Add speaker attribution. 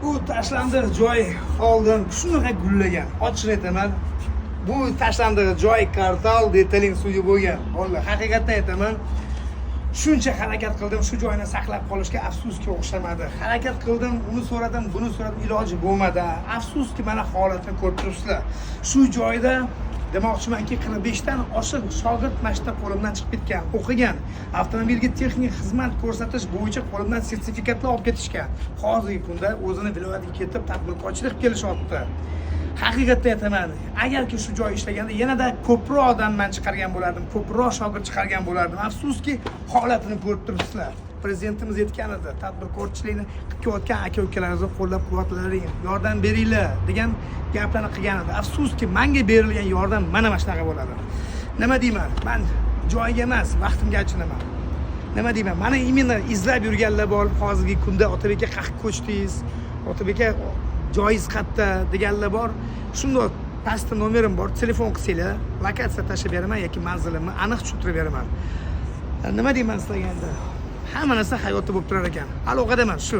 Speaker 1: Bu tashlandiq joy oldin shunaqa gullagan, ochiq aytaman. Bu tashlandiq joy Kartal Detailing Studio bo'lgan. Bolalar, haqiqatdan aytaman, shuncha harakat qildim shu joyni saqlab qolishga, afsuski, o'xshamadi. Harakat qildim, uni so'radim, buni so'radim, iloji bo'lmadi. Afsuski, mana holatini ko'rib turibsizlar. Shu joyda, demoqchimanki, 45 dan oshiq shogird mana shu yerda qo'limdan chiqib ketgan, o'qigan, avtomobilga texnik xizmat ko'rsatish bo'yicha qo'limdan sertifikatlar olib ketishgan. Hozirgi kunda o'zini viloyatiga ketib, tadbirkorchilik qilib kelishyapti. Haqiqatdan aytaman, agarki shu joy ishlaganda, yanada ko'proq odam man chiqargan bo'lardim, ko'proq shogird chiqargan bo'lardim. Afsuski, holatini ko'rib turibsizlar. Prezidentimiz aytgan edi, tadbirkorchilikni qilib kelayotgan aka ukalarimizni qo'llab quvvatlaring, yordam beringlar, degan gaplarni qilgan edi. Afsuski, manga berilgan yordam mana shunaqa bo'ladi. Nima deyman, man joyiga emas, vaqtimga achinaman. Nima deyman, mana именно izlab yurganlar bor hozirgi kunda: "Otabek aka, qayerga ko'chdingiz? Otabek aka, joyingiz qayerda?" deganlar bor. Shundoq pastda nomerim bor, telefon qilsanglar, lokatsiya tashlab beraman yoki manzilimni aniq tushuntirib beraman. Nima deyman sizlarga endi, hamma narsa hayotda bo'lib turar ekan. Aloqadaman shu.